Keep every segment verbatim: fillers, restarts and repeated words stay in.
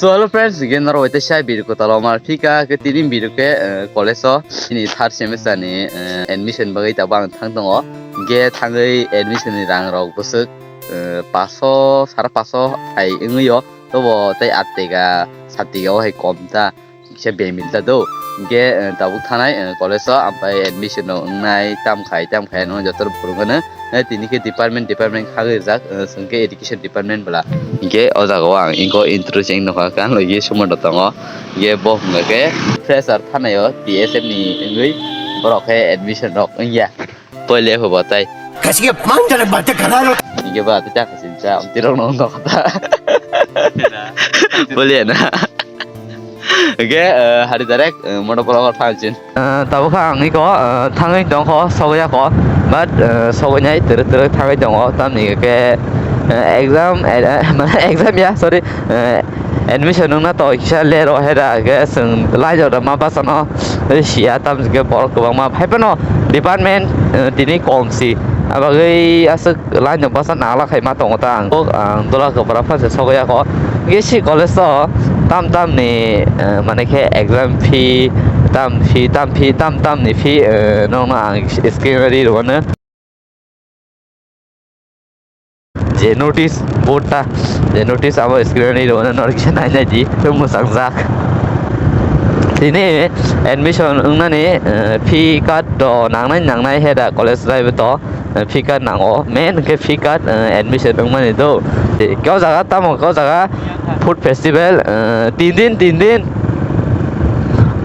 So hello friends, again norok bai teisa video kwtal o mar phika khe tini video khe, eh, college o chini third semester ni, eh, admission bagwi tabuk ang thang tongo. Hingkhe thangwi admission ni rang rok bwswk, eh, paso, sara paso hai wngwi o, tobo tei at tega, sat tega o hai kom ta. Kisa bemil ta do. Hingkhe, eh, tabuk thanai, eh, college o ampai admission rok wngnai tam khai, tam khai no joto rok phwrwngmano. Eh, tini khe department, department khagwi rijak, eh, chwng khe education department bwla. Hingkhe o jaga o ang inko intro cheng nokha kan logi somondo tongo. Hingkhe bo hwnga khe fresher thanai o T S F ni wngwi borok khe admission rok wngya. Poile phubo tai. Kasi ke mang jana bate karalo. Hingkhe ba ta chakha sin cha, amtirok no wngkha ta. Poile na. Hingkhe, eh, hari direct, eh, motor polo thang chin. Eh, tabuk kha ang iko, eh, thangwi tongkho, sogwi yakho, but, eh, sogwi nai twrwk twrwk thangwi tongo, tamni khe, eh, exam, eh, eh, mane exam ya, sorry, eh, admission wngna to kisa lero heda khe chwng lai jora ma bachano, eh, siya tamni khe borok kwbangma phai phano department, eh, tini kom si, abagwi aswk. Line no basa nangla khai ma tongo ta ang. Ang dola kwbra pha se sogwi yakho. Ge si college o tam tam ni, eh, mane khe exam fee, tam fee, tam fee, tam tam ni fee, eh, nokno ang screen o ri rwmano. Je notice board ta, je notice abo screen o ri rwmano, nor kisa nai nai di, tei mwchang jak. Tini admission wngnani, eh, fee card to nangnai nangnai heda college life to. Fee card nango, main hwnkhe fee card, eh, admission wngmani do. Khe o jaga tamo khe o jaga food festival, eh, tin din, tin din.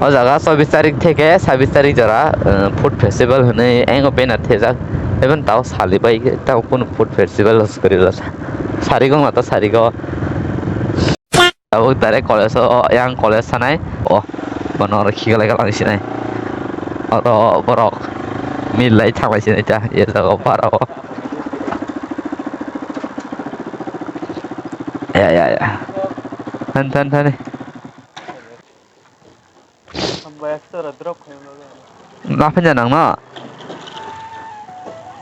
O jaga chobbish tarik theke sabbish tarik jora, eh, food festival hwnwi engo banner thejak. Even tao salibai tamo kunu food festival kwrwi rwsa. Sarigo mata sarigo. Tabuk direct college o, yang college sanai. O, bono oro khiklai kalang sinai. Oro borok mil lai thanglai sinai ta, ye jaga o para o. Ya, ya, ya. Than, than, than. Lapanya nang no?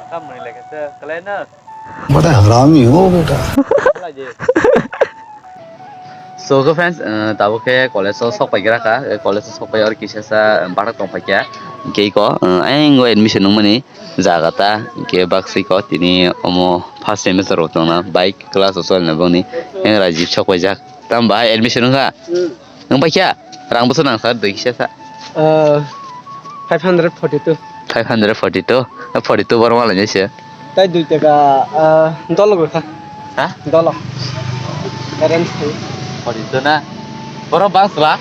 Matam mani lagi tu, kalian na? Bada harami ho beta. Lagi. So, okay, friends, eh, tabuk khe college o sok pai gra kha, eh, college o sok pai or kisa sa, eh, bathak tong pai kha. Hingkhe iko, eh, ayang o admission wngmani jaga ta, hingkhe baksai ko tini omo first semester o tongna bike class o cholna bangni, yang Rajiv sok pai jak. Tam bahai admission wngkha? Hmm. Wng pai kha? Rang bwswk nang sir, dui kisa sa. Ah, five hundred forty-two. Five hundred forty-two? Forty-two borok malai nai se. Tai dui taka, ah, dolok rwkha. Ha? Dolok. Arrange khai. Forty-two na? Borok bang sla?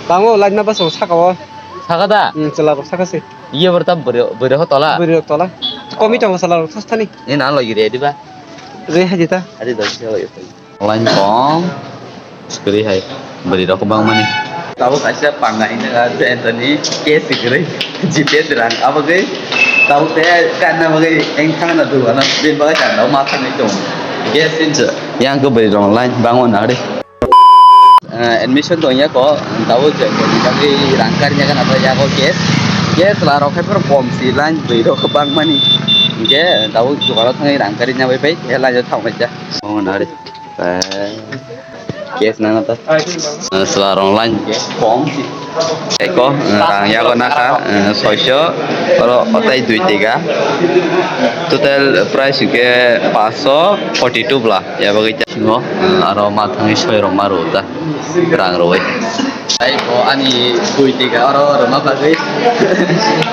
Bango, laima bwswk saka o. Saka da? Hmm, chwla rok saka se. Iye borok tam bwrwi, bwrwi ho tola? Bwrwi rok tola. Komi tongo chwla rok sastani. Ni na logi re diba? Re haji ta. Adi dok se logi. Line kong. Kwrwi hai. Bwrwi rok kwbang mani. Tabuk kaisa panga hino ga Anthony case kwrwi. G P S rang abagwi. Tabuk te kanna bagwi eng thangna duwa na. Bin bagwi kanna ma thangwi tong. Gas sin se. Yang ko bwrwi rok line bangma na re. Eh, admission tong ya ko. Tabuk je ko ni bagwi rang kari ya kana ya ko case. Case la rok hai por kom si line bwrwi rok kwbang mani. Hingke tabuk dukano thangwi rang kari ya bai bai. He line thang bai ja. Oh na re. Eh, case nang ta. Eh, sela rong line case form. Eko, eh, rang yago nakha, eh, soiso, oro otai dui tiga. Total price ke paso forty two bla. Ya bagwi ta singo, eh, aro ma thangwi soi rok ma ro ta. Rang roi. Ai bo ani dui tiga oro roma bagwi.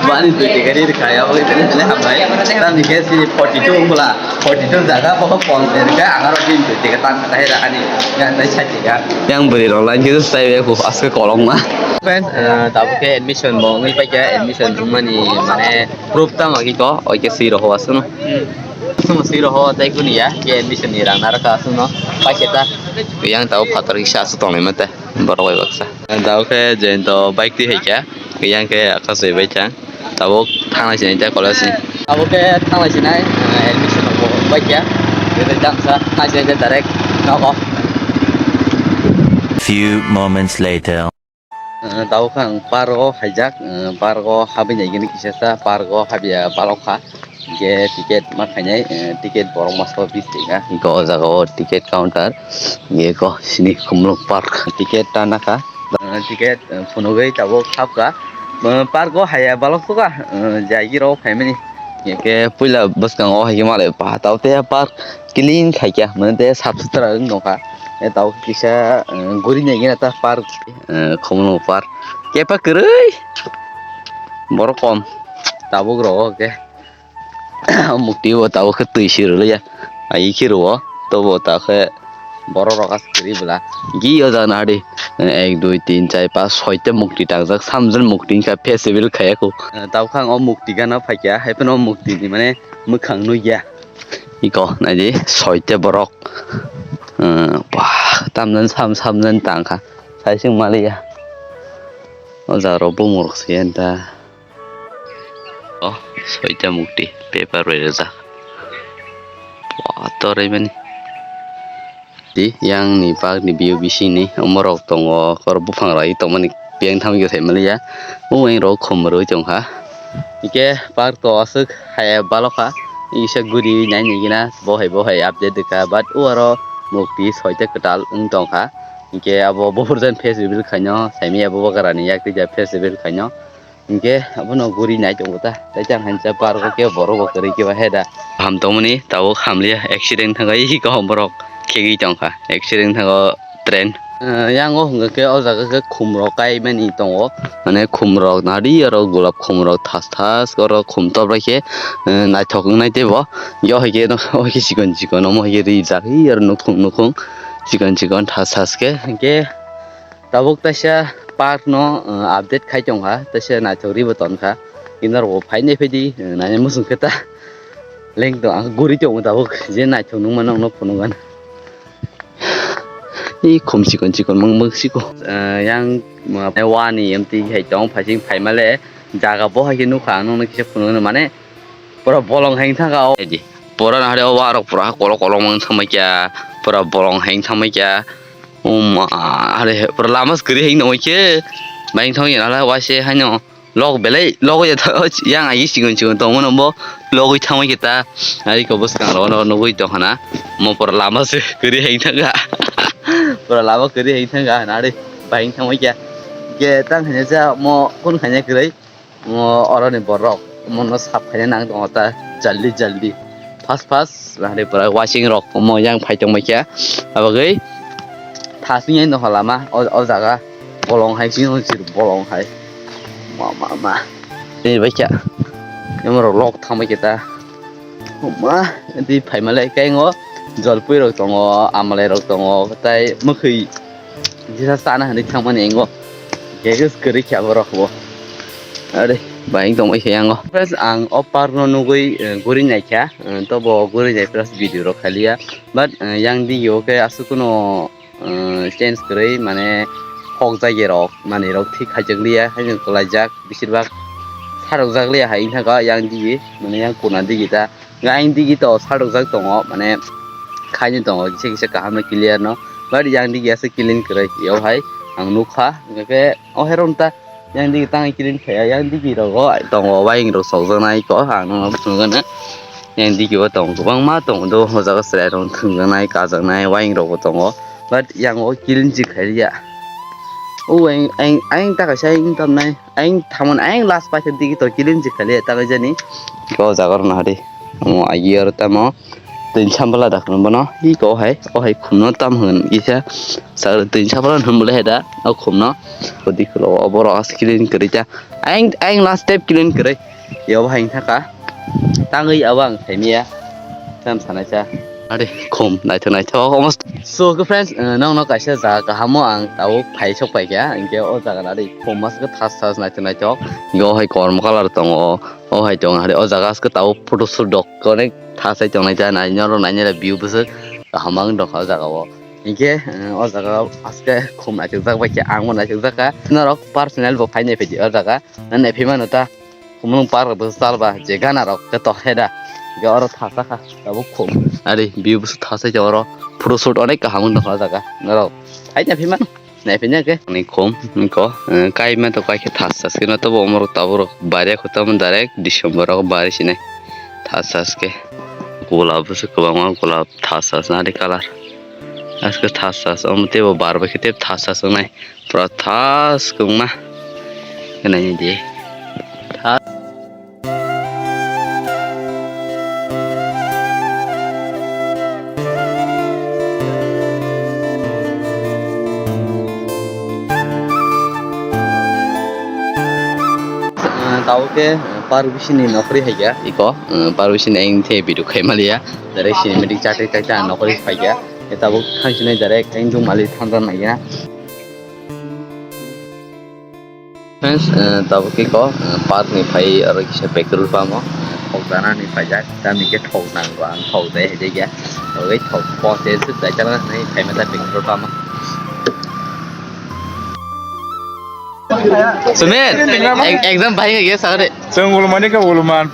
Bo ani dui tiga ri kaya bagwi tene tene hambai. Tamni ke si forty two bla. Forty two jaga bo pon rika angaro din tu tiga tan kata hera ani yang tai sai tiga. Yang beri rong lain gitu stay be ku aske kolong ma. Friends, eh, tabuk ke admission bo ngi paikha admission mani mane proof ta magi ko oi ke si roho asuno. Asuno si roho tai kuni ya ke admission ni rang naraka asuno paikha ta. Yang tabuk phatar kisa asu tonglai mate borok bai baksa. Tabuk ke jento bike ti hai kya yang ke akas bai bai chang. Tabuk thanglai sinai ta college ni. Tabuk khe thanglai sinai, eh, admission rok bo bai khe. Bebak damsa thanglai sinai ta direct nogo. Few moments later. Eh, tabuk khe ang park o haijak, eh, park o habwi nai gini kisa sa park o habya balok kha. Hingke ticket ma khainai, eh, ticket borok masa o bis tongkha. Hingke o jaga o ticket counter. Hingke ko sini Khumulwng Park ticket ta nakha. Eh, ticket, eh, phunugwi tabuk habkha. Eh, park o haiya balok sukha, eh, jaigi rok phaimani. Hingke puila bwskango haikhe malai ba tao te park clean khaikha, mane te sap sutra wng tongkha. E tao kisa, eh, guri naigena ta park, eh, Khumulwng Park. Kepa kwrwi. Borok kom. Tabuk rogo ke. O mukti bo tabuk khe twi sirwlya. Ai khe rwo. Tobo ta khe borok rok as kwrwi bwla. Gi o jaga nadi. Ek, dui, tin, char, panch, soita mukti tangjak. Samjwn mukti wngkha festival khaiya kho. Tabuk ang o mukti gana phaikha. Hai phano o mukti ni mane mwkhang nukya. Iko naidi soita borok. Bah, tamjwn sam samjwn tangkha. Saising maliya. O jaga rok bumung rok se enta. O, soita mukti, paper bai rijak. Bo, torwi mani. Di, yang ni bak ni view bising ni, omorok tongo, kor buphang rai tongmani, piyang thang khe sai maliya. O, eng rok khum rwi tongkha. Hingke park to aswk hai balokha, isa guri nai nai gina, bo hai bo hai update rikha, but o aro mukti soita kwtal wng tongkha. Hingke abo buphurjan face reveal khaino, saimi abo bagarani yak twi ja face reveal khaino. Hingke abono guri nai tongo ta. Tai chang hansa park o khe borok bo kwrwi khe ba heda. Ham tongmani tabuk hamliya accident thangwi kaham borok khegwi tongkha. Accident thango train. Eh, yang o hwnkhe o jaga khe khum rok kai mani tongo. Mane khum rok nadi aro golap khum rok thas thas oro khum top bai khe, eh, naithok wngnai teibo. Yo hai khe no, o hai khe chikon chikon omo hai khe rijak hi aro nukhung nukhung chikon chikon thas thas khe. Hingke tabuk taisa park no, uh, update khai tongkha, taisa naithok ribo tongkha. Kinaro bo phainai phaidi, uh, nai muchung khe ta leng tong, ang guri tongo tabuk, je naithok nungma nokno phunukgana. I khum chikon chikon mang mang siko. Uh, yang, uh, wani emti hai tong, phaising phaimale jaga bo hai khe nukha, ang nokno kisa phunukgana mane, pura bolong hai thangkha o. Edi. Pura nahari o warok pura kolok kolok mang thangbai kya. Pura bolong hai thangbai kya. Uma, are pura lama kwrwi hai nangbai khe. Bai thangya nala waise haino. Log belai, log ya tho, yang agi sigon sigon tongmano bo. Logwi thangbai khe ta. Ari ko bwskang rogo no nugwi tongkhana. Mo pura lama se kwrwi hai thangkha. Pura lama kwrwi hai thangkha. Nari bai thangbai kya. Ke tang hanya sa mo kun khanya kwrwi. Mo oroni borok mono sap khaina nang tongo ta jaldi jaldi fast fast, nahari pura wasing rok mo yang phai tongbai kha. Abagwi thasing yang nokha lama o, o jaga bolong hai sing sir bolong hai ma ma ma ni bai kha. Emo rok lok thang bai kha ta. Ma, di phaimale khe ngo jolpui rok tongo, amalai rok tongo, tai mwkhwi jisa chana hinwi thangmani ngo. Khe kwrwi khe borok bo. Are, bai tongbai khe yango. Friends, ang o park no nugwi, eh, guri naikha, eh, tobo guri nai plus video rok khaliya. But, eh, yang digi o khe aswk kuno, eh, change kwrwi, mane hok jagirok manwirok thik khaijakliya, haino kwlaijak, bisirbak sarokjakliya hai wngkha yang digi, mane yang kuna digi ta, yang digi to sarokjak tongo, mane khaini tongo kisa kisa kaham no clear no, but yang digi aswk clean kwrwi, yo hai ang nukha, hwnkhe o heron ta. Yang digi tang clean khaya, yang digi rogo tongo, waying rok sokjaknai ko, ang no phunukgana. Yang digi o tongo, kwbangma tongo do, o jaga chwrai rok thwngjaknai, kajaknai, waying rok bo tongo. But yang o clean si khailiya. O ayang, ayang, ayang ta kaisa ayang tamnai, ayang thamon, ayang last paisa digi to clean si khailiya, ta kaijani. O jaga rok nahadi. Omo agi aro tamo. Twi sambala da khum bono, iko hai, o hai khumno tam hwn kisa, sa twi sambala hwn bole hai da, o khumno, o dikhulo, o borok as clean kwrwi ta, ayang, ayang last step clean kwrwi, yobo hai thaka, tangwi abo ang saimaya, tam sanai sa. Are khum, naithok naithok, omo. So, okay, friends, eh, nokno kaisa jaga kahamo ang tabuk phai sok paikha, hinkhe o jaga nari khum mas khe thas thas naithok naithok, hinkhe o hai kormo colour tongo, o hai tongo, hari o jaga as khe tabuk photo shoot rok connect. Thasai tongnai ta nai norok nainai view bwswk kaham ang dongkha o jaga o. Hinkhe, eh, o jaga o aske khum naithokjak bai khe ang bo naithokjak kha. Norok personal bo phai naiphaidi o jaga. Nang naiphi mano ta. Khumulwng park rok bwswk chal ba je gana rok khe tok khe da. Hinkhe oro thasa kha tabuk khum. Ari view bwswk thasai tongo oro. Photo shoot onek kaham wng tongkha o jaga. Norok phai naiphi mano. Naiphaina khe. Ani khum, niko, eh, kaima to kaikhe thas thas kheno tobo omorok tabuk rok bari kho tamo direct December o bari sinai. Aske aske gulab bwswk kwbangma gulab thas thas nari colour. Aske thas thas omo teibo bar bai khe tei thas thas wngnai. Pura thas kwbangma. Khe naini di. Thas. Ah, tabuk khe, ah, par bisini nokri hai kha, iko, ah, par bisini ang the video khai maliya, direct cinematic chate chate ang nokri phai kha, tabuk thang sinai direct ang jung mali thang nai ya. Friends, eh, tabuk khe ko, eh, park ni phai oro kisa petrol pump o, eh, thok dana ni phaijak, tamni khe thok nango, ang thok dai hai ya, oi thok pose se dai chala nai phai mata petrol pump o. Sumit, ek-, exam bhai nge sakare. Chwng ulmani ka ulman.